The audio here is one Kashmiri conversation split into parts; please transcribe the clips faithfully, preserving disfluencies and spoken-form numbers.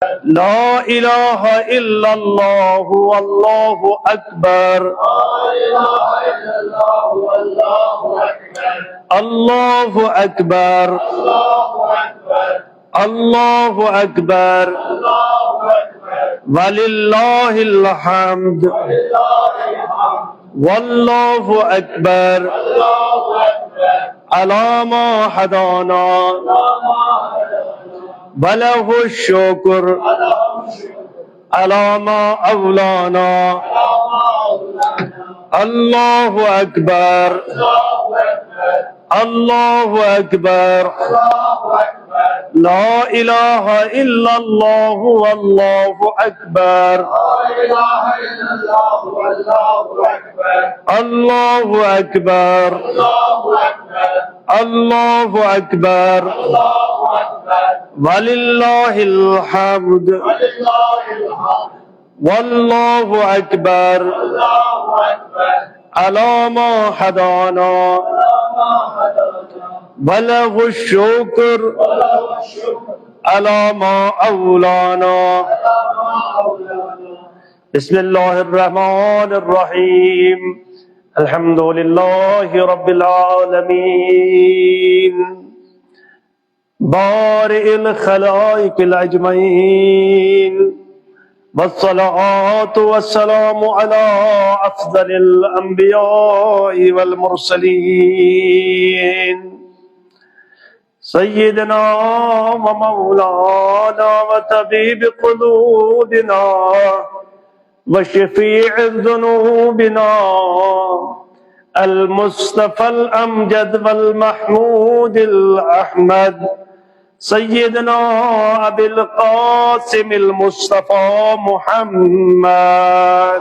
لا إله إلا الله والله أكبر. الله أكبر. الله أكبر. ولله الحمد. والله أكبر. على ما هدانا. وله الشكر. على ما أولانا. الله أكبر. الله أكبر. لا إله إلا الله والله أكبر. الله أكبر. الله أكبر. ولله الحمد. والله أكبر. على ما هدانا. وله الشكر. على ما أولانا. بسم الله الرحمن الرحيم. الحمد لله رب العالمين. بارئ الخلائق أجمعين. والصلاة والسلام على أفضل الأنبياء والمرسلين. سيدنا ومولانا وطبيب قلوبنا وشفيع ذنوبنا المصطفى الأمجد والمحمود الأحمد سيدنا أبي القاسم المصطفى محمد.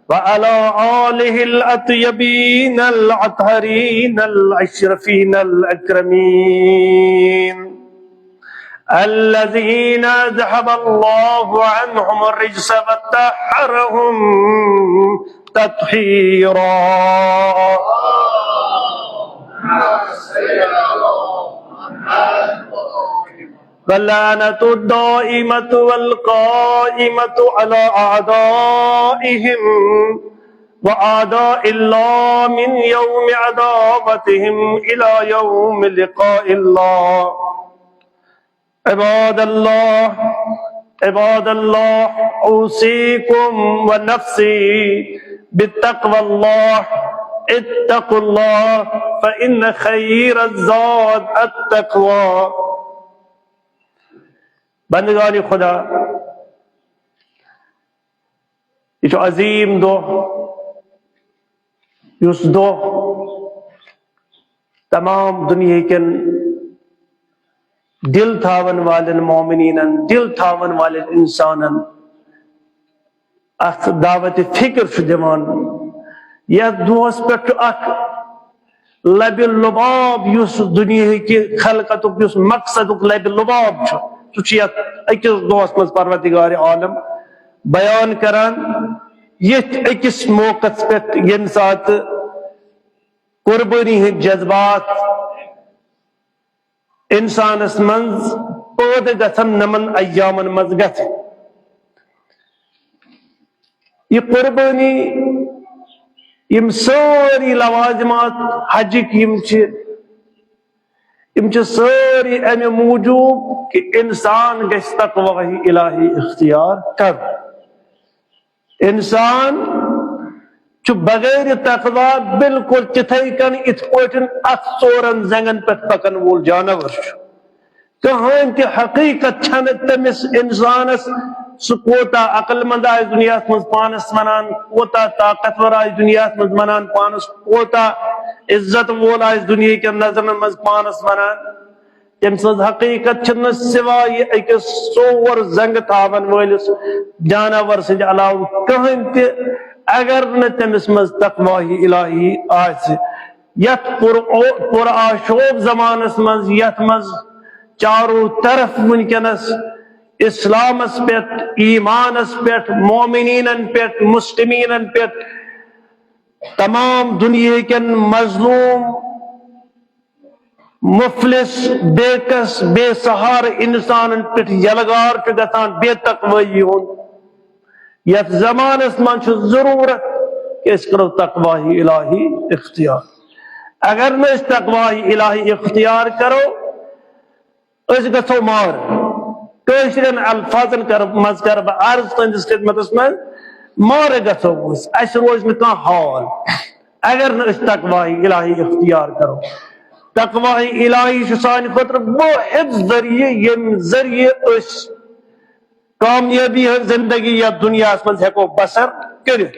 وعلى آله الأطيبين الأطهرين الأشرفين الأكرمين الذين ذهب الله عنهم الرجس وطهرهم تطهيرا. واللعنة الدائمة والقائمة على أعدائهم وأعداء الله من يوم عداوتهم إلى يوم لقاء الله. عباد الله، عباد الله، أوصيكم ونفسي بتقوى الله. اتقوا الله، فإن خير الزاد التقوى. بندگان خدا، یہ چھُ عظیم دۄہ، یُس دۄہ تمام دُنیہٕکٮ۪ن دِل تھاون والٮ۪ن مومنیٖنن، دِل تھاون والٮ۪ن اِنسانن اکھ دعوت فکر چھُ دِوان۔ یتھ دۄہس پٮ۪ٹھ چھُ اکھ لبِ لباب، یُس دُنیہٕکہِ خلقتُک، یُس مقصدُک لبِ لباب چھُ، سُہ چھُ یتھ أکِس دۄہس منٛز پروردگار عالم بیان کران۔ یتھ أکِس موقعس پٮ۪ٹھ ییٚمہِ ساتہٕ قربٲنی ہٕنٛدۍ جذبات انسانس منٛز پٲدٕ گژھن، نمن ایامن منٛز گژھِ۔ یہ قربٲنی، یِم سٲری لوازمات حجٕکۍ یِم چھِ، یِم چھِ سٲری امہِ موٗجوٗب کہ انسان گژھِ تقوی الہی اختیار کرُن۔ انسان چھُ بغیر تقوی بالکل تِتھے کٔنۍ، یِتھ پٲٹھۍ اتھ ژورن زنگن پٮ۪ٹھ پکن وول جانور چھُ۔ کٕہٕنۍ تہِ حقیقت چھنہٕ تٔمِس انسانس، سُہ کوتاہ عقل مند آسہِ دُنیاہس منٛز پانس ونان، کوتاہ طاقتور آسہِ دُنیاہس منٛز ونان پانس، کوتاہ عزت وول آسہِ دُنیہکٮ۪ن نظرن منٛز پانس ونان۔ تٔمۍ سٕنٛز حقیقت چھنہٕ سوائے أکِس ژور زنٛگہٕ تھاون وٲلِس جانور سٕنٛدِ علاوٕ کٕہٕنۍ تہِ، اگر نہٕ تٔمِس منٛز تقوی الہی آسہِ۔ یتھ پر، پر آشوب زمانس منٛز، یتھ منٛز چارو طرف وٕنکیٚنس اسلامس پٮ۪ٹھ، ایمانس پٮ۪ٹھ، مومنینن پٮ۪ٹھ، مسلمینن پٮ۪ٹھ، تمام دنیا کٮ۪ن مظلوم مفلس، بے کس، بے سہارٕ انسانن پٮ۪ٹھ یلغار چھُ گژھان بے تقوٲیی ہُنٛد۔ یتھ زمانس منٛز چھُ ضروٗرت کہِ أسۍ کرو تقوایہِ الٰہی اختیار۔ اگر نہٕ أسۍ تقوایہِ الٰہی اختیار کرو، أسۍ گژھو مارٕ۔ کٲشرٮ۪ن الفاظن کر-، منٛز کرٕ بہٕ عرض تُہنٛدِس خدمتس منٛز، مارٕ گژھو أسۍ، اسہِ روزِ نہٕ کانٛہہ حال، اگر نہٕ أسۍ تقوایہِ الٰہی اختیار کرو۔ تقوایہِ الٰہی چھُ سانہِ خٲطرٕ واحد ذٔریعہٕ، ییٚمہِ ذٔریعہٕ أسۍ کامیٲبی ہٕنٛز زندگی یتھ دُنیاہس منٛز ہٮ۪کو بسر کٔرِتھ۔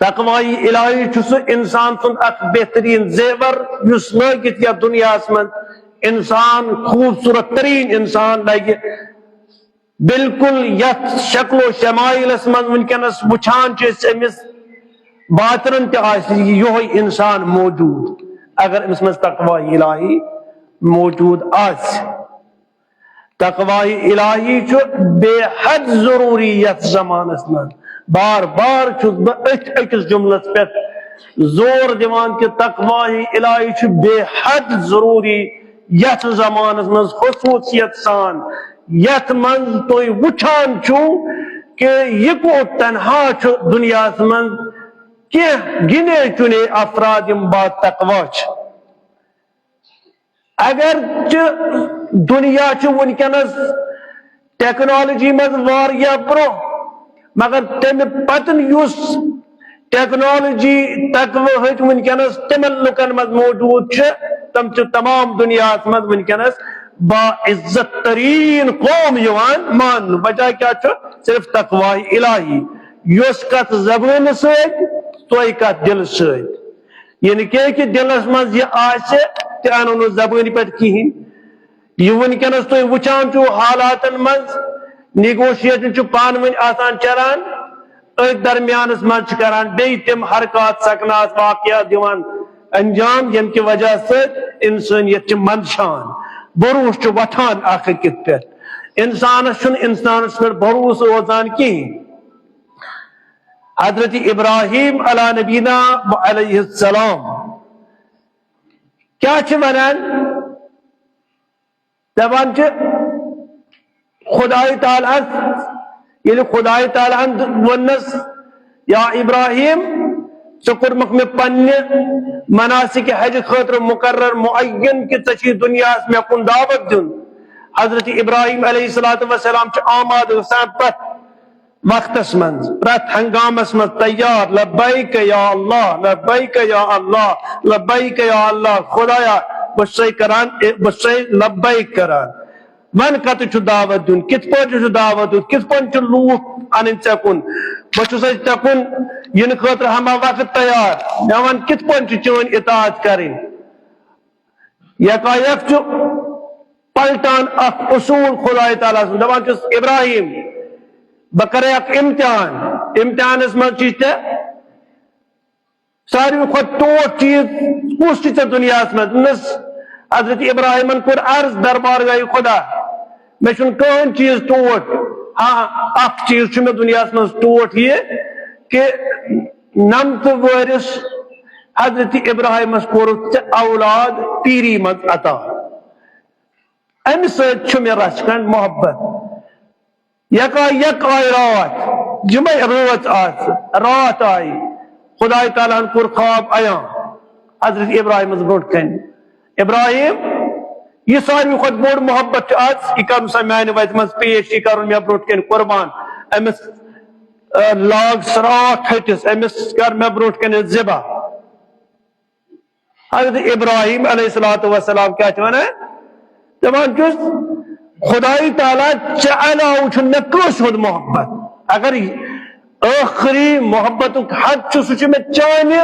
تقوایہِ الٰہی چھُ سُہ انسان سُنٛد اکھ بہتریٖن زیور، یُس لٲگِتھ یتھ دُنیاہس منٛز انسان خوٗبصوٗرت تریٖن انسان لگہِ۔ بالکل یتھ شکل و شمائلس منٛز وٕنکیٚنس وٕچھان چھِ أسۍ أمِس، باطنن تہِ آسہِ یِہوٚے انسان موجود، اگر أمِس منٛز تقوایہِ الٰہی موجود آسہِ۔ تقوایہِ الٰہی چھُ بے حد ضروٗری یتھ زمانس منٛز۔ بار بار چھُس بہٕ أتھۍ أکِس جملس پٮ۪ٹھ زور دِوان کہِ تقوایہِ الٰہی چھُ بے حد ضروٗری یتھ زمانس منٛز، خصوٗصیت سان یتھ منٛز تُہۍ وٕچھان چھِو کہِ یہِ کوٚت تنہا چھُ دُنیاہس منٛز کینٛہہ گِنے چُنے افراد یِم با تقوی چھِ۔ اگرچہِ دُنیا چھُ وٕنکیٚنس ٹیکنالوجی منٛز واریاہ برونٛہہ، مگر تمہِ پتہٕ یُس ٹیکنالوجی تقوی ہٕچ وٕنکیٚنس تِمن لُکن منٛز موجود چھِ، تِم چھِ تمام دُنیاہس منٛز وٕنکیٚنس با عزت تریٖن قوم یِوان ماننہٕ۔ وجہ کیٛاہ چھُ؟ صرف تقوی الٰہی، یۄس کتھ زبٲنہِ سۭتۍ، سۄے کتھ دِلہٕ سۭتۍ۔ یہِ نہٕ کینٛہہ کہِ دِلس منٛز یہِ آسہِ، تہِ انو نہٕ زبٲنہِ پٮ۪ٹھ کِہیٖنۍ۔ یہِ وٕنکیٚنس تُہۍ وٕچھان چھِو حالاتن منٛز، نیگوشیشن چھُ پانہٕ ؤنۍ آسان چلان، أتھۍ درمیانس منٛز چھِ کران بیٚیہِ تِم حرکات سکناس واقعات دِوان انجام، ییٚمہِ کہِ وجہ سۭتۍ انسٲنیت چھِ منٛدچھان، بروسہٕ چھُ وۄتھان اکھ أکِس پٮ۪ٹھ۔ انسانس چھُنہٕ انسانس پٮ۪ٹھ بروسہٕ روزان کِہیٖنۍ۔ حضرت ابراہیم علی نبینا علیہ السلام کیٛاہ چھِ ونان؟ دپان چھِ خدایہِ تعالیٰ ہس، ییٚلہِ خدایہِ تعالیٰ ہن ووٚننس، یا ابراہیم، ژےٚ کوٚرمکھ مےٚ پننہِ مناسک حج خٲطرٕ مقرر معین کہِ ژےٚ چھُے دُنیاہس مےٚ کُن دعوت دیُن۔ حضرت ابراہیم علیہ الصلوۃ والسلام چھُ آمادٕ گژھان پرٛٮ۪تھ وقتس منٛز، پرٛٮ۪تھ ہنگامس منٛز تیار، لبیک یا اللہ، لبیک یا اللہ، لبیک یا اللہ، خدایا، بہٕ چھُسے کران، بہٕ چھُسے لبیک کران۔ وۄنۍ کتہِ چھُ دعوت دیُن؟ کِتھ پٲٹھۍ چھُ دعوت دیُن؟ کِتھ پٲٹھۍ چھِ لوٗکھ انٕنۍ ژےٚ کُن؟ بہٕ چھُسے ژےٚ کُن یِنہٕ خٲطرٕ ہما وقت تیار۔ مےٚ وَن، کِتھ پٲٹھۍ چھِ چٲنۍ اطاعت کرٕنۍ؟ یکایک چھُ پلٹان اکھ اصوٗل خدایہِ تعالیٰ سُنٛد، دپان چھُس، ابراہیم، بہٕ کرے اکھ امتحان، امتحانس منٛز چھُے ژےٚ ساروی کھۄتہٕ ٹوٹھ چیٖز کُس چھُ ژےٚ دُنیاہَس منٛز؟ دوٚپنَس، حضرت ابراہیمن کوٚر عرض دربارگاہِ خدا، مےٚ چھُنہٕ کٕہٕنۍ چیٖز ٹوٹھ۔ ہاں، اکھ چیٖز چھُ مےٚ دُنیاہَس منٛز ٹوٹھ یہِ کہِ نَمتہٕ وٲرِس حضرت ابراہیمس کوٚرُتھ ژےٚ اولاد پیٖری منٛز عطا۔ امہِ سۭتۍ چھُ مےٚ رژھ کھنڈ محبت۔ یکا یک آیہِ راتھ، یِمے رٲژ آسہٕ، راتھ آیہِ، خدایہِ تعالیٰ ہن کوٚر خواب عیاں حضرت ابراہیمس برونٛٹھ کنہِ، ابراہیم، یہِ ساروی کھۄتہٕ بوٚڑ محبت چھُ از، یہِ کرُن سا میانہِ وتہِ منٛز پیش، یہِ کرُن مےٚ برونٛٹھ کنہِ قربان۔ أمِس، آ، لاگ سرٛاٹھ ۂٹِس، أمِس کر مےٚ برونٛٹھ کنہِ ذبح۔ حضرت ابراہیم علیہ الصلوۃ والسلام کیٛاہ چھِ ونان؟ دپان چھُس، خدایہِ تعالیٰ، ژےٚ علاوٕ چھُنہٕ مےٚ کٲنٛسہِ ہُنٛد محبت۔ اگر ٲخری محبتُک حد چھُ، سُہ چھُ مےٚ چانہِ،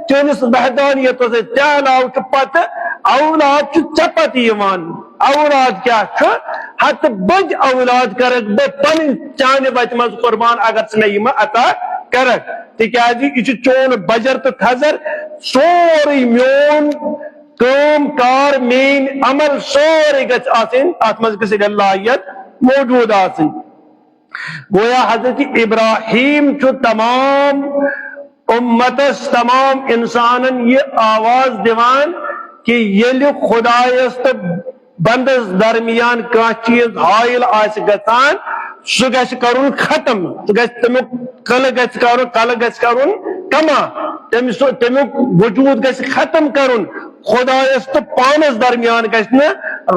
چٲنِس وحدانیتس سۭتۍ۔ ژےٚ علاوٕ چھُ پتہٕ اولاد چھُ ژےٚ پتہٕ یِوان۔ اولاد کیٛاہ چھُ؟ ہتہٕ بٔدۍ اولاد کرکھ بہٕ پنٕنۍ چانہِ وتہِ منٛز قربان، اگر ژٕ مےٚ یِمہٕ عطا کرکھ۔ تِکیٛازِ یہِ چھُ چون بجر تہٕ تھزر، سورُے میون کٲم کار، میٲنۍ عمل، سورُے گژھِ آسٕنۍ، اتھ منٛز گژھِ للہیت موجود آسٕنۍ۔ گویا حضرت ابراہیم چھُ تمام امتس، تمام انسانن یہِ آواز دِوان کہ ییٚلہِ خدایس تہٕ بندس درمیان کانٛہہ چیٖز حائل آسہِ گژھان، سُہ گژھِ کرُن ختم، سُہ گژھِ، تمیُک قلہٕ گژھِ کرُن، قلہٕ گژھِ کرُن کما، تٔمِس، تمیُک وجود گژھِ ختم کرُن۔ خدایس تہٕ پانس درمیان گژھِ نہٕ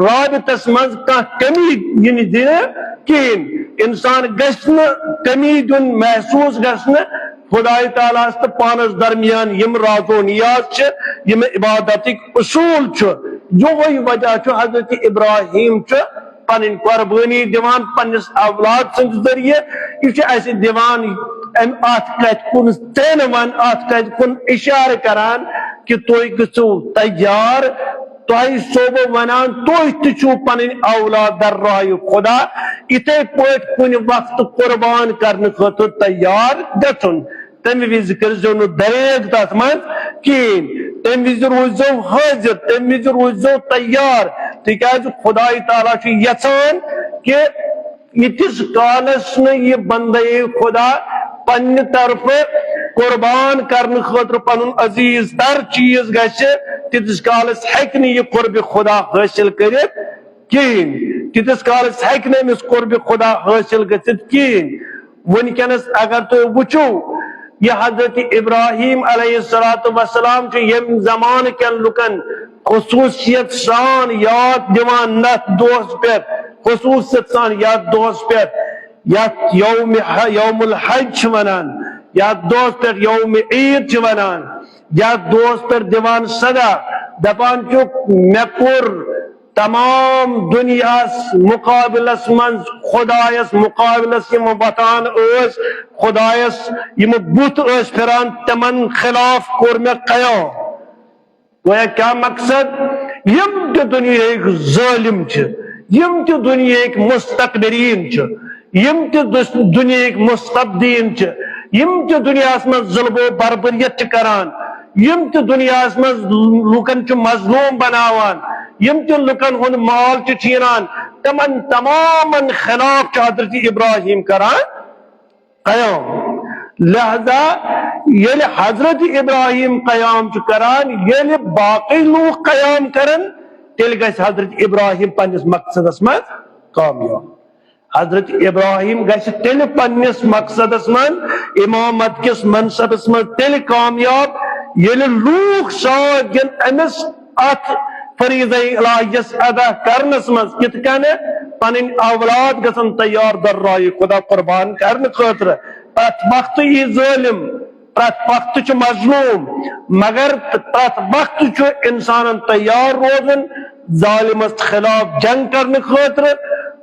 رابطس منٛز کانٛہہ کمی یِنہٕ دِنہٕ کِہیٖنۍ۔ انسان گژھِ نہٕ کمی دیُن، محسوس گژھِ نہٕ خدایہِ تعالیٰ ہس تہٕ پانس درمیان۔ یِم راز و نیاز چھِ، یِم عبادتٕکۍ اصوٗل چھُ، یِہوٚے وجہ چھُ حضرت ابراہیم چھُ پنٕنۍ قربٲنی دِوان پننِس اولاد سٕنٛدِ ذٔریعہٕ۔ یہِ چھُ اَسہِ دِوان اَمہِ، اَتھ کَتھِ کُن ژینوان، اَتھ کَتھِ کُن اِشارٕ کران کہِ تُہۍ گٔژھِو تیار۔ تۄہہِ چھُسو بہٕ وَنان، تُہۍ تہِ چھِو پنٕنۍ اولاد در راہِ خدا یِتھے پٲٹھۍ کُنہِ وقتہٕ قربان کرنہٕ خٲطرٕ تیار گژھُن۔ تمہِ وِزِ کٔرۍزیو نہٕ دریغ تتھ منٛز کِہیٖنۍ۔ تمہِ وِزِ روٗززیو حٲضِر، تمہِ وِزِ روٗززیو تیار، تِکیازِ خدایہِ تعالیٰ چھُ یژھان کہِ ییٖتِس کالس نہٕ یہِ بندے خدا پننہِ طرفہٕ قربان کرنہٕ خٲطرٕ پنُن عزیز تر چیٖز گژھِ، تیٖتِس کالس ہیٚکہِ نہٕ یہِ قربِ خدا حٲصِل کٔرِتھ کِہیٖنۍ۔ تیٖتِس کالس ہیٚکہِ نہٕ أمِس قربِ خدا حٲصِل گٔژھِتھ کِہیٖنۍ۔ وٕنکیٚنس اگر تُہۍ وٕچھِو، یہِ حضرت ابراہیم علیہ الصلوۃ والسلام چھُ ییٚمہِ زمانہٕ کٮ۪ن لُکن خصوٗصیت سان یاد دِوان نتھ دۄہس پٮ۪ٹھ، خصوٗصیت سان یتھ دۄہس پٮ۪ٹھ، یتھ یوم ح-، یوم الحج چھِ ونان، یتھ دۄہس پٮ۪ٹھ یوم عید چھِ ونان، یتھ دۄہس پٮ۪ٹھ دِوان صدا، دپان چھُکھ، مےٚ کوٚر تمام دُنیاہس مُقابلس منٛز، خدایس مُقابلس یِم وۄتھان ٲسۍ، خدایس یِم بُتھ ٲسۍ پھِران، تِمن خلاف کوٚر مےٚ قیام۔ گویا کیا مقصد؟ یِم تہِ دُنیاہٕکۍ ظٲلِم چھِ، یِم تہِ دُنیاہٕکۍ مستقبرین چھِ، یِم تہِ دُس-، دُنیاہٕکۍ مستبدین چھِ، یِم تہِ دُنیاہس منٛز ظلم و بربریت چھِ کران، یِم تہِ دُنیاہس منٛز لوٗکن چھِ مظلوم بناوان، یِم تہِ لُکن ہُنٛد مال چھِ چھینان، تِمن تمامن خلاف چھُ حضرت ابراہیم کران قیام۔ لہذا ییٚلہِ حضرت ابراہیم قیام چھُ کران، ییٚلہِ باقٕے لوٗکھ قیام کرن، تیٚلہِ گژھِ حضرت ابراہیم پننِس مقصدس منٛز کامیاب۔ حضرت ابراہیم گژھِ تیٚلہِ پننِس مقصدس منٛز، امامت کِس منصبس منٛز تیٚلہِ کامیاب، ییٚلہِ لوٗکھ ساتھ دِن أمِس اتھ فریضہ الہیس ادا کرنس منٛز، کِتھ کٔنۍ پنٕنۍ اولاد گژھن تیار در راہِ خدا قربان کرنہٕ خٲطرٕ۔ پرٛٮ۪تھ وقتہٕ یی ظٲلم، پرٛٮ۪تھ وقتہٕ چھُ مظلوم، مگر پرٛٮ۪تھ وقتہٕ چھُ انسانن تیار روزُن ظالمس خلاف جنگ کرنہٕ خٲطرٕ،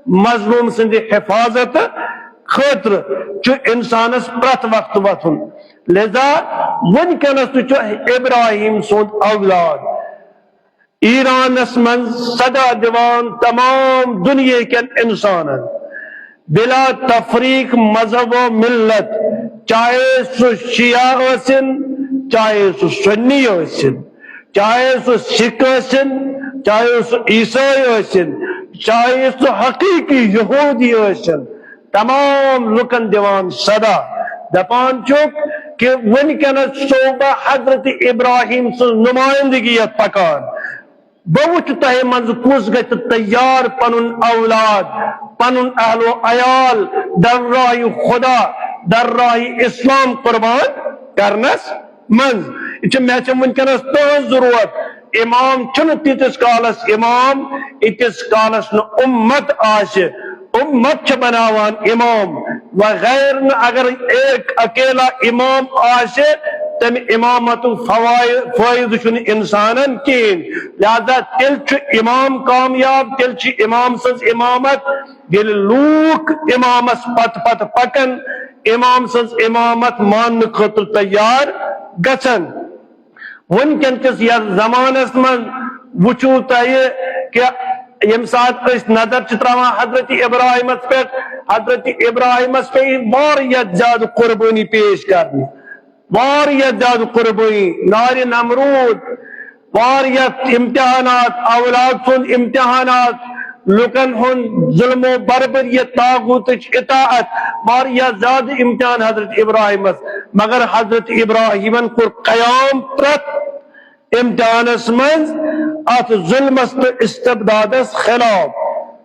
مظلوم سٕنٛدِ حفاظت خٲطرٕ چھُ انسانس پرٛٮ۪تھ وقتہٕ وۄتھُن۔ لہذا وٕنکیٚنس تہِ چھُ ابراہیم سُنٛد اولاد ایرانس منٛز صدا دِوان تمام دُنیہٕ کٮ۪ن انسانن بلا تفریق مذہب و ملت، چاہے سُہ شیعہ ٲسِن، چاہے سُہ سنی ٲسِن، چاہے سُہ سکھ ٲسِن، چاہے سُہ عیسائی ٲسِن، چاہے سُہ حقیقی یہودی ٲسِن، تمام لُکن دِوان صدا، دپان چھُکھ کہِ وٕنکیٚنس چھُسو بہٕ حضرت ابراہیم سٕنٛز نمائندگی یتھ پکان۔ بہٕ وٕچھٕ تۄہہِ منٛز کُس گژھِ تیار پنُن اولاد، پنُن اہل و عیال در راہِ خدا، در راہِ اسلام قربان کرنس منٛز۔ یہِ چھِ، مےٚ چھِ وٕنکیٚنس تُہنٛز ضروٗرت۔ امام چھُنہٕ تیٖتِس کالس امام، ییٖتِس کالس نہٕ اُمت آسہِ۔ اُمت چھِ بناوان امام، وغیر نہٕ اگر ایک اکیلا امام آسہِ، تمہِ امامتُک فوائد، فٲیدٕ چھُنہٕ انسانن کِہیٖنۍ۔ لہذا تیٚلہِ چھُ امام کامیاب، تیٚلہِ چھِ امام سٕنٛز امامت، ییٚلہِ لوٗکھ امامس پتہٕ پتہٕ پکن، امام سٕنٛز امامت ماننہٕ خٲطرٕ تیار گژھن۔ وٕنکیٚن کِس یتھ زمانس منٛز وٕچھِو تۄہہِ کہِ ییٚمہِ ساتہٕ أسۍ نظر چھِ تراوان حضرت ابراہیمس پٮ۪ٹھ، حضرت ابراہیمس پیٚیہِ واریاہ زیادٕ قربٲنی پیش کرنہِ، واریاہ زیادٕ قربٲنی، نارِ نمرود، واریاہ امتحانات، اولاد سُنٛد امتحانات، لُکن ہُنٛد ظلم و بربریت، طاغوتٕچ اطاعت، واریاہ زیادٕ امتحان حضرت ابراہیمس۔ مگر حضرت ابراہیمن کوٚر قیام پرٛٮ۪تھ امتحانس منٛز، اتھ ظلمس تہٕ استبدادس خلاف۔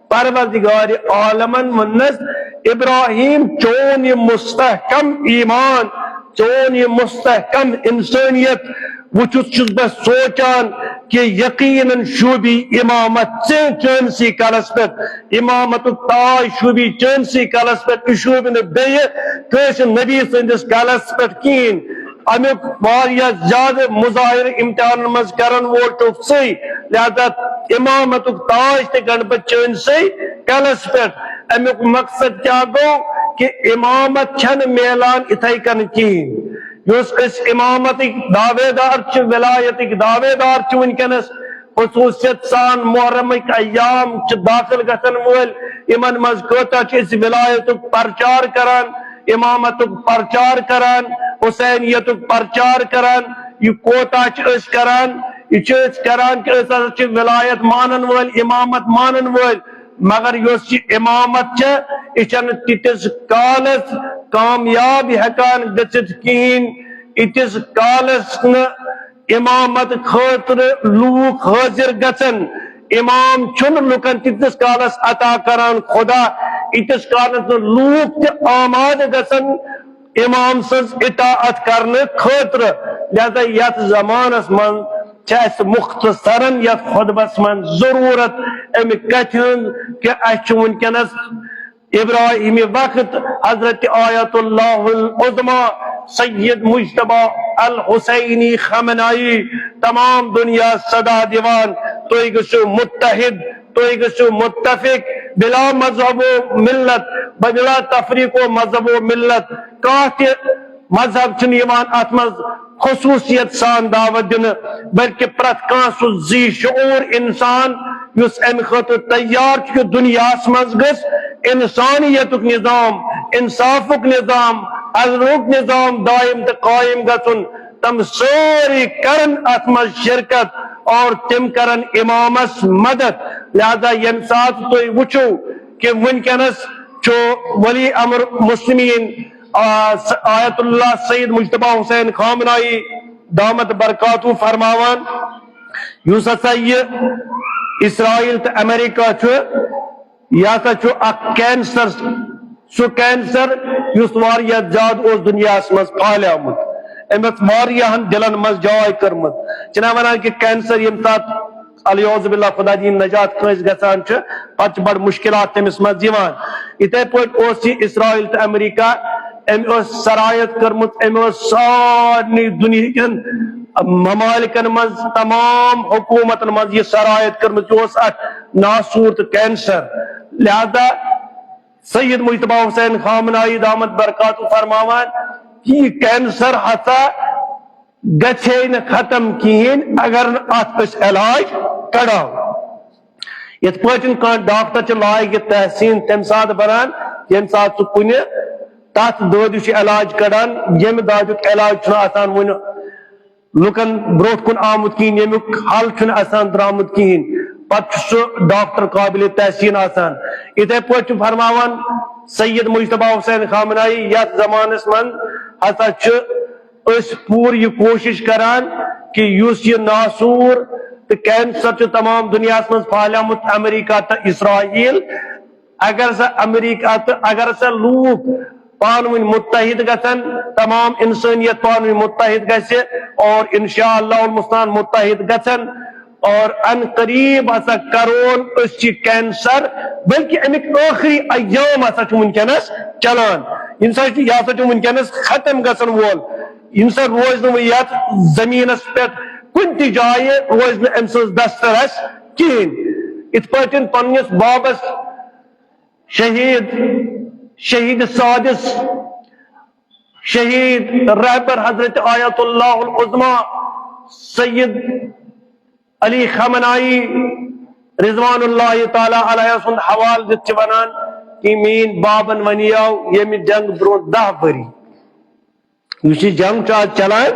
پروردگار عالمن ووٚننس، ابراہیم، چون یہِ مستحکم ایمان، چون یہِ مستحکم انسانیت وٕچھِتھ چھُس بہٕ سونٛچان کہِ یقیناً شوٗبی امامت ژےٚ چٲنسٕے کلس پٮ۪ٹھ، امامتُک تاج شوٗبی چٲنسٕے کلس پٮ۪ٹھ، یہِ شوٗبہِ نہٕ بیٚیہِ کٲنٛسہِ نبی سٕنٛدِس کلس پٮ۪ٹھ کِہیٖنۍ۔ امیُک واریاہ زیادٕ مظاہرٕ امتحانن منٛز کرن وول چھُکھ ژٕے، لہذا امامتُک تاج تہِ گنڈٕ بہٕ چٲنسٕے کلس پٮ۪ٹھ۔ امیُک مقصد کیٛاہ گوٚو؟ کہِ امامت چھنہٕ میلان اِتھے کٔنۍ کِہیٖنۍ۔ یُس أسۍ امامتٕکۍ دعوے دار چھِ، ولایتٕکۍ دعوے دار چھِ وٕنکیٚنس، خصوٗصیت سان محرمٕکۍ ایام چھِ داخل گژھن وٲلۍ، یِمن منٛز کۭژاہ چھِ أسۍ ولایتُک پرچار کران، امامتُک پرچار کران، حسینیتُک پرچار کران۔ یہِ کوتاہ چھِ أسۍ کران؟ یہِ چھِ أسۍ کران کہِ أسۍ ہسا چھِ ولایت مانن وٲلۍ، امامت مانن وٲلۍ، مگر یۄس یہِ امامت چھےٚ، یہِ چھنہٕ تیٖتِس کالس کامیاب ہٮ۪کان گٔژھِتھ کِہیٖنۍ، ییٖتِس کالس نہٕ امامت خٲطرٕ لوٗکھ حٲضِر گژھن۔ امام چھُنہٕ لُکن تیٖتِس کالس عطا کران خدا، ییٖتِس کالس نہٕ لوٗکھ تہِ آمادٕ گژھن امام سٕنٛز اطاعت کرنہٕ خٲطرٕ۔ لہذا یتھ زمانس منٛز چھِ اسہِ مختصرن یتھ خطبس منٛز ضروٗرت امہِ کتھِ ہٕنٛز کہِ اسہِ چھُ وٕنکیٚنس ابراہیمی وقت حضرت آیت اللہ العظمی سید مجتبی الحسینی خامنائی تمام دنیا صدا دِوان، تُہۍ گٔژھِو متحد، تُہۍ گٔژھِو متفق، بلا مذہب و ملت، بلا تفریق و مذہب و ملت۔ کانٛہہ تہِ مذہب چھُنہٕ یِوان اتھ منٛز خصوٗصیت سان دعوت دِنہٕ، بلکہِ پرٛٮ۪تھ کانٛہہ سُہ ذی شعوٗر انسان یُس امہِ خٲطرٕ تیار چھُ کہِ دُنیاہس منٛز گٔژھ انسانیتُک نظام، انصافُک نظام، عدلُک نظام دائم تہٕ قائم گژھُن، تِم سٲری کرن اتھ منٛز شرکت اور تِم کرن امامس مدد۔ لہذا ییٚمہِ ساتہٕ تُہۍ وٕچھِو کہِ وٕنکیٚنس چھُ ولی امر مسلمین، آ، س-، آیت اللہ سید مجتبی حسین خامنائی دامت برکاتہ فرماوان، یُس ہسا یہِ اسرائیل تہٕ امریکہ چھُ، یہِ ہسا چھُ اکھ کینسر، سُہ کینسر یُس واریاہ زیادٕ اوس دُنیاہس منٛز پھہلیومُت، أمۍ ٲس واریاہن دِلن منٛز جاے کٔرمٕژ۔ چھِنہ ونان کہِ کینسر ییٚمہِ ساتہٕ، الیعوذ باللہ، خدا دِیِن نجات، کٲنٛسہِ گژھان چھُ، پتہٕ چھِ بڑٕ مشکلات تٔمِس منٛز یِوان۔ یِتھے پٲٹھۍ اوس یہِ اسرائیل تہٕ امریکہ، أمۍ ٲس سرایت کٔرمٕژ، أمۍ ٲس سارنٕے دُنیہکٮ۪ن ممالکن منٛز، تمام حکومتن منٛز یہِ سرایت کٔرمٕژ، یہِ اوس اکھ ناسور تہٕ کینسر۔ لہذا سید مجتبی حسین خامنائی دامت برکاتہ فرماوان، یہِ کینسر ہسا گژھِ ہے نہٕ ختم کِہیٖنۍ اگر نہٕ اتھ أسۍ علاج کڑو۔ یِتھ پٲٹھۍ کانٛہہ ڈاکٹر چھُ لاگہِ تحسین تمہِ ساتہٕ بنان، ییٚمہِ ساتہٕ سُہ کُنہِ تتھ دٲدِس چھُ علاج کڑان، ییٚمہِ دادیُک علاج چھُنہٕ آسان وُنہِ لُکن برونٛٹھ کُن آمُت کِہیٖنۍ، ییٚمیُک حل چھُنہٕ آسان درٛامُت کِہیٖنۍ، پتہٕ چھُ سُہ ڈاکٹر قابل تحسین آسان۔ یِتھے پٲٹھۍ چھُ فرماوان سید مجتبی حسین خامنائی، یتھ زمانس منٛز ہسا چھُ أسۍ پوٗرٕ یہِ کوٗشِش کران کہِ یُس یہِ ناسوٗر تہٕ کینسر چھُ تمام دُنیاہَس منٛز پھہلیومُت، امریکہ تہٕ اسرائیل، اگر سا امریکہ تہٕ اگر سا لوٗکھ پانہٕ ؤنۍ متحد گژھن، تمام انسانیت پانہٕ ؤنۍ متحد گژھِ اور انشاءاللہ المستعان متحد گژھن، اور ان قریب ہسا کرون أسۍ یہِ کینسر، بلکہ امیُک ٲخری ایام ہسا چھُ وٕنکیٚنس چلان، ییٚمہِ ساتہٕ یہِ ہسا چھُ وٕنکیٚنس ختم گژھن وول، ییٚمہِ ساتہٕ روزِ نہٕ وۄنۍ یتھ زمینس پٮ۪ٹھ کُنہِ تہِ جایہِ روزِ نہٕ أمۍ سٕنٛز دسترس کِہیٖنۍ۔ یِتھ پٲٹھۍ پننِس بابس شہید، شہید سادس، شہید رہبر حضرت آیت اللہ العظمی سید علی خامنائی رضوان اللہ تعالی علیہ سُنٛد حوالہٕ دِتھ چھِ ونان کہِ میٛٲنۍ بابن ونیو ییٚمہِ جنگ برونٛہہ دَہ ؤری، یُس یہِ جنگ چھُ آز چلان،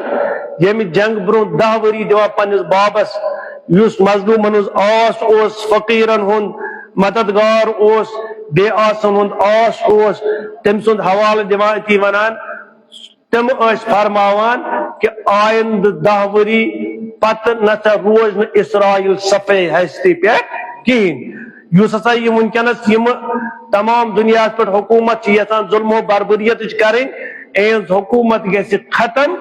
ییٚمہِ جنگ برونٛہہ دَہ ؤری دِوان پننِس بابس، یُس مظلومن ہٕنٛز آس اوس، فقیرن ہُنٛد مددگار اوس، بے آسن ہُنٛد آس اوس، تٔمۍ سُنٛد حوالہٕ دِوان أتی ونان، تِم ٲسۍ فرماوان کہِ آیندٕ دَہ ؤری پتہٕ نسا روز نہٕ اسرائیل صفے ہستی پٮ۪ٹھ کِہیٖنۍ۔ یُس ہسا یہِ وٕنکیٚنس یِم تمام دُنیاہس پٮ۪ٹھ حکوٗمت چھِ یژھان ظلم و بربریتٕچ کرٕنۍ، اِہٕنٛز حکوٗمت گژھِ ختم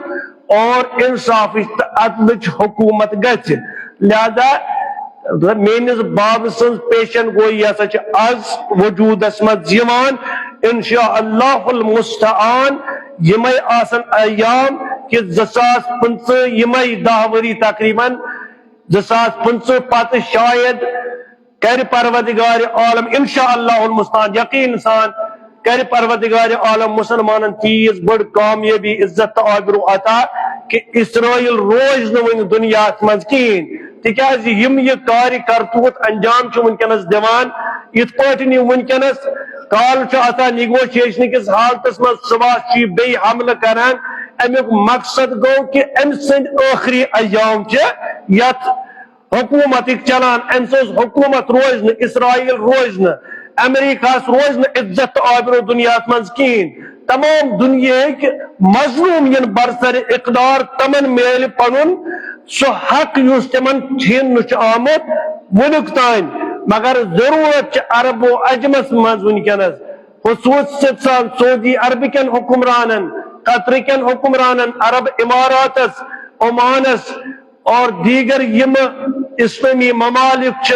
اور انصافٕچ تہٕ عدلٕچ حکوٗمت گژھِ۔ لہذا میٲنِس بابہٕ سٕنٛز پیشن گویی ہسا چھِ از وجوٗدس منٛز یِوان۔ انشاء اللہ المستعان یِمے آسن ایام کہِ زٕ ساس پٕنٛژٕہ، یِمے دَہ ؤری تقریباً زٕ ساس پٕنٛژٕہ پتہٕ شاید کرِ پروردگار عالم، انشاء اللہ المستعان، یقین سان کرِ پروردگار عالم مسلمانن تیٖژ بٔڑ کامیٲبی، عزت تہٕ آبرو عطا کہِ اسرائیل روز نہٕ وۄنۍ دُنیاہس منٛز کِہیٖنۍ۔ تِکیازِ یِم یہِ کارِ کرتوٗت انجام چھِ وٕنکیٚنس دِوان، یِتھ پٲٹھۍ یِم وٕنکیٚنس کالہٕ چھُ آسان نیگوشیشن کِس حالتس منٛز، صبحس چھُ یہِ بیٚیہِ حملہٕ کران، امیُک مقصد گوٚو کہِ أمۍ سٕنٛدۍ ٲخری ایام چھِ یتھ حکوٗمتٕکۍ چلان۔ أمۍ سٕنٛز حکوٗمت روزِ نہٕ، اسرائیل روزِ نہٕ، امریکہس روزِ نہٕ عزت تہٕ آبرو دُنیاہس منٛز کِہیٖنۍ۔ تمام دُنیہٕکۍ مظلوم یِن برسر اقدار، تمن میلہِ پنُن سُہ حق یُس تمن چھیننہٕ چھُ آمُت وُنیُک تام۔ مگر ضروٗرت چھِ عرب و عجمس منٛز وٕنکیٚنس، خصوٗصیت سان سعودی عربہٕ کٮ۪ن حکمرانن، قطرٕ کٮ۪ن حکمرانن، عرب اماراتس، عمانس، اور دیگر یِم اسلٲمی ممالک چھِ،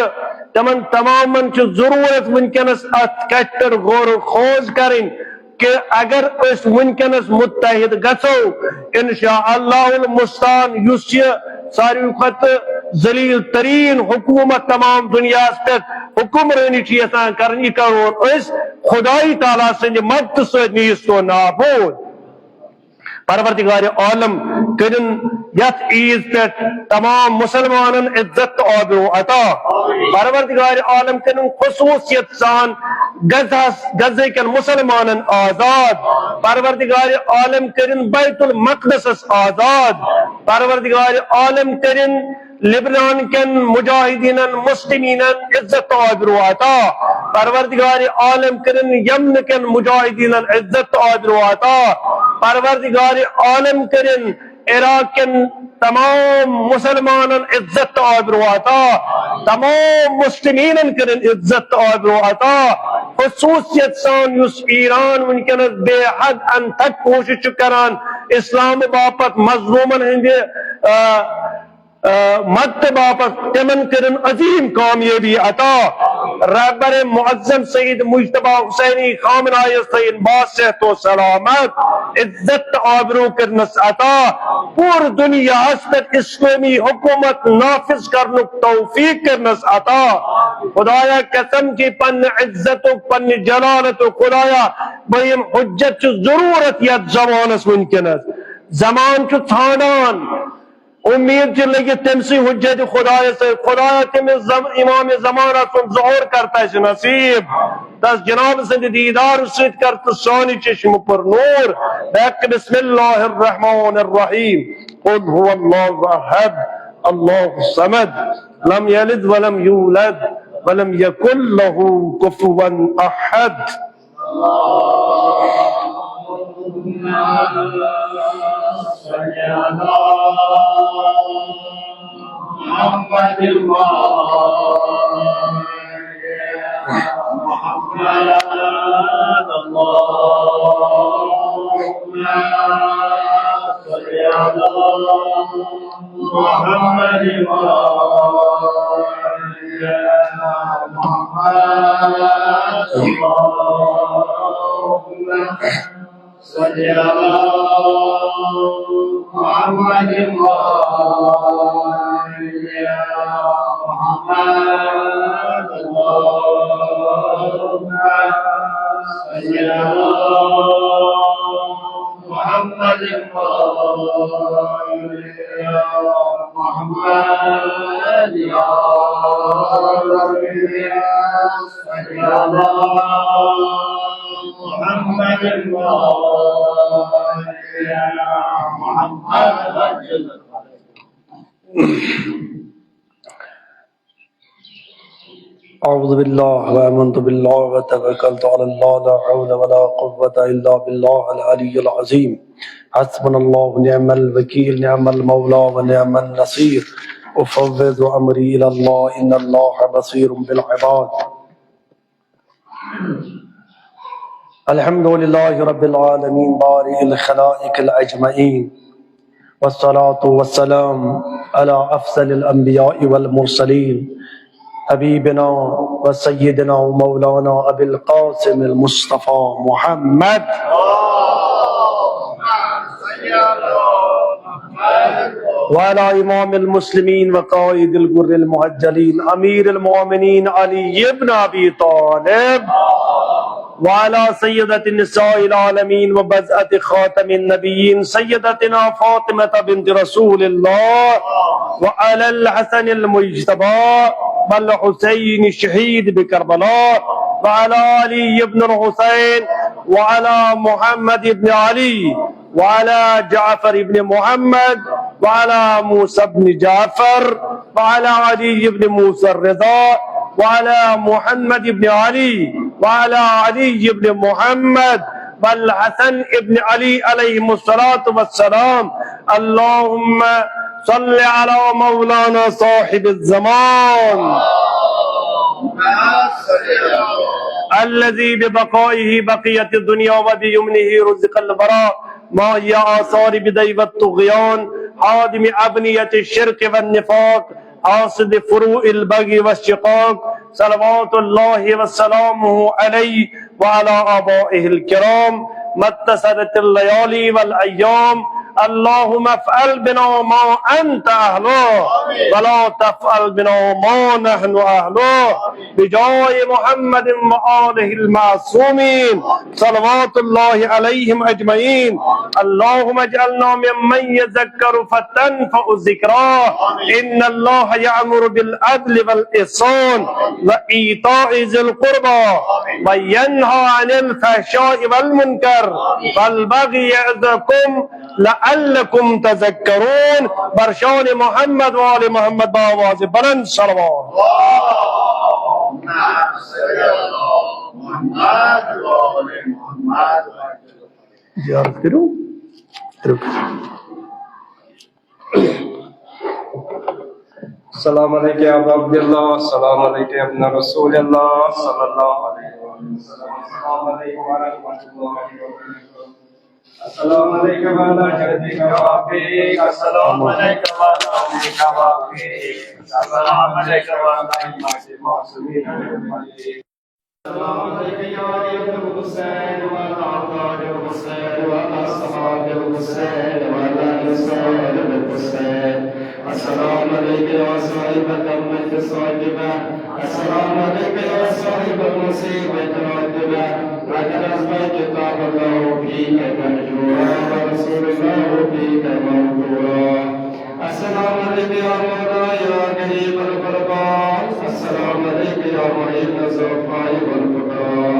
تِمن تمامن چھِ ضروٗرت وٕنکیٚنس اتھ کتھِ پٮ۪ٹھ غور و خوض کرٕنۍ کہِ اگر أسۍ وٕنکیٚنس متحد گژھو، انشاء اللہ المستعان، یُس یہِ ساروی کھۄتہٕ ذلیل ترین حکومت تمام دُنیاہس پٮ۪ٹھ حکمرٲنی چھِ یژھان کرٕنۍ، یہِ کرون أسۍ خدائی تعالیٰ سٕنٛدِ مدتہٕ سۭتۍ، نِیہِ سون ناپوٗر۔ پروردگار عالم کٔرِن یتھ عیٖد پٮ۪ٹھ تمام مسلمانن عزت تہٕ آبرو عطا۔ پروردگار عالم کٔرِن خصوٗصیت سان غزہس، غزہ کٮ۪ن مسلمانن آزاد۔ پروردگار عالم کٔرِن بیت المقدسس آزاد۔ پروردگار عالم کٔرِن لبنان کٮ۪ن مجاہدینن، مسلمینن عزت تہٕ آبرو عطا۔ پروردگار عالم کٔرِن یمن کٮ۪ن مجاہدینن عزت تہٕ آبرو عطا۔ پروردگار عالم کٔرِن عراق کٮ۪ن تمام مسلمانن عزت تہٕ آبرو عطا۔ تمام مسلمینن کٔرِن عزت تہٕ آبرو عطا۔ خصوٗصیت سان یُس ایران وٕنکیٚنس بے حد انتھک کوٗشش چھُ کران اسلام باپتھ، مظلومن ہٕنٛدِ، آ، آ، مدتہٕ باپتھ، تِمن کٔرِن عظیٖم کامیٲبی عطا۔ رہبر معظم سید مجتبیٰ حسینی خامنہ یَس تھٲیِن باصحت و سلامت، عزت تہٕ آبرو کٔرنس عطا۔ پوٗرٕ دُنیاہس پٮ۪ٹھ اسلٲمی حکومت نافذ کرنُک توفیق کٔرنس عطا۔ خدایا قسم چھِ پننہِ عزتُک، پننہِ جلالتُک، خدایا بہٕ یِم حجت چھُ ضروٗرت یتھ زمانس وٕنکیٚنس۔ زمان چھُ ژھانڈان، امید چھِ لٔگِتھ تٔمۍ سٕے حجت خدایس سۭتۍ۔ خدایا تٔمِس زم-، امام زمانہ سُنٛد ظہور کر تہ اَسہِ نصیب۔ تس جناب سٕنٛدِ دیدار سۭتۍ کر تہٕ سانہِ چشمہٕ پر نور۔ بحق بسم اللہ الرحمن الرحیم۔ قل هو الله احد، الله الصمد، لم يلد ولم يولد، ولم يكن له كفوا احد۔ اللهم صل على محمد وآل محمد۔ اللهم صل على محمد وآل محمد۔ اللهم صل على محمد وآل محمد۔ اللهم صل على محمد وآل محمد يا رب، يا سيدنا محمد وآل محمد. أعوذ بالله وآمنت بالله وتوكلت على الله، لا حول ولا قوة إلا بالله العلي العظيم. حسبنا الله ونعم الوكيل، نعم المولى ونعم النصير. أفوض أمري إلى الله، إن الله بصير بالعباد. الحمد لله رب العالمين، بارئ الخلائق أجمعين، والصلاة والسلام على أفضل الأنبياء والمرسلين، حبيبنا وسيدنا ومولانا أبي القاسم المصطفى محمد، وعلى إمام المسلمين وقائد الغر المحجلين أمير المؤمنين علي بن أبي طالب، وعلى سيدة النساء العالمين وبضعة خاتم النبيين سيدتنا فاطمة بنت رسول الله، وعلى الحسن المجتبى والحسين الشهيد بكربلاء، وعلى علي بن الحسين، وعلى محمد بن علي، وعلى جعفر بن محمد، وعلى موسى بن جعفر، وعلى علي بن موسى الرضا، وعلى محمد بن علي، وعلى علي بن محمد، والحسن بن علي عليهم الصلاة والسلام. اللهم صل على مولانا صاحب الزمان، الذي ببقائه بقيت الدنيا وبيمنه رزق الورى، ماحي آثار البدع والطغيان، هادم أبنية الشرك والنفاق، حاصد فروع البغي والشقاق، صلوات الله وسلامه عليه وعلى آبائه الكرام، ما اتصلت الليالي والأيام. اللهم افعل بنا ما أنت أهله، ولا تفعل بنا ما نحن أهله، بجاه محمد وآله المعصومين، صلوات الله عليهم أجمعين. اللهم اجعلنا ممن يذكر فتنفع الذكرى. إن الله يأمر بالعدل والإحسان وإيتاء ذي القربى، وينهى عن الفحشاء والمنكر والبغي يعظكم لعلكم تذكرون. بر شان محمد وآل محمد بآواز بلند صلوات. زیارت کٔرِو۔ السلام عليك يا أبا عبد الله، السلام عليك يا ابن رسول الله صلى الله عليه وسلم. السلام عليكم ورحمة الله وبركاته. السلام عليك وعلى جدك وأبيك، السلام عليك وعلى أمك وأبيك، السلام عليك وعلى أئمة المعصومين أجمعين. السلام عليك يا ابن الحسين وعلى أولاد الحسين وعلى أصحاب الحسين وعلى أنصار الحسين. السلام عليك يا صاحب الأمة الصادقة. السلام عليك يا صاحب المصيبة العاجلة. لقد أصبحت كتاب الله فيك مأجورا ورسول الله فيك موثورا. السلام عليك يا مولاي يا قريب الغرباء. السلام عليك يا معين الضعفاء والفقراء.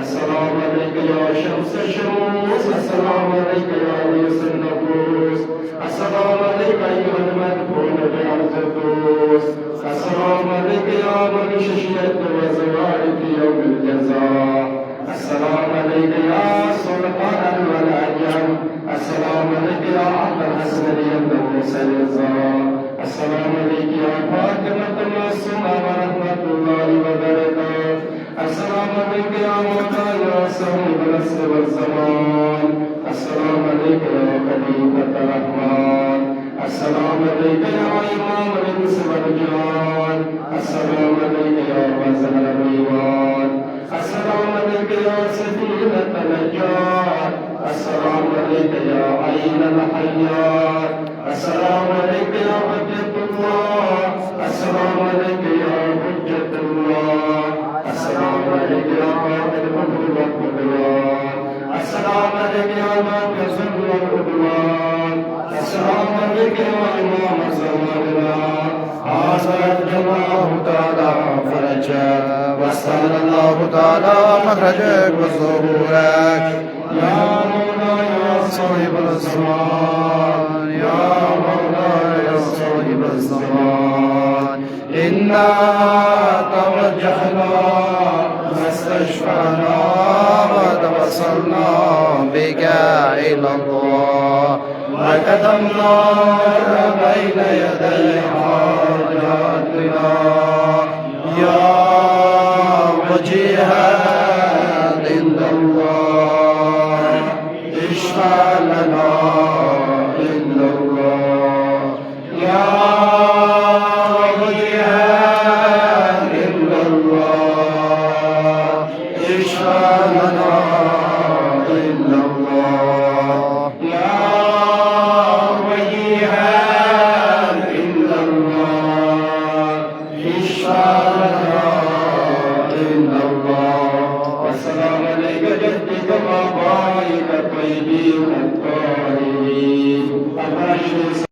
السلام عليك يا شمس الشموس. السلام عليك يا أنيس النفوس. السلام عليك أيها المدفون بأرض الدوس. السلام عليك يا من ششيت وزوال في يوم الجزاء. السلام عليك يا سلطان العجم. السلام عليك يا أبا الحسن يا موسى اليسار. السلام عليك يا فاطمة المعصومة ورحمة الله وبركاته. السلام عليك يا مولاي يا صاحب العصر والزمان. السلام عليك يا خليفة الرحمن. السلام عليك يا إمام الإنس والجان. السلام عليك يا أبا زهرة الرضوان. السلام عليك يا سفينة النجاة. السلام عليك يا عين الحياة. السلام عليك يا حجة الله. السلام عليك يا حجة الله. السلام عليك يا قاضي الكفر والطغيان. السلام عليك يا نافع الظلم والعدوان. السلام عليك يا إمام زماننا. هذا أجل الله تعالى فرجا، واستعان الله تعالى مخرجك وظهورك. يا مولاي يا صاحب الزمان، يا مولاي يا صاحب الزمان، إنا توجهنا واستشفعنا وتوسلنا بك إلى الله. قدمنا بين يدي حاجاتنا يا وجيها عند الله، اشفع لنا عند الله يا وجيها عند الله، اشفع لنا عند الله يا وجيها عند الله، اشفع لنا عند الله. والسلام عليك جدك وآبائك الطيبين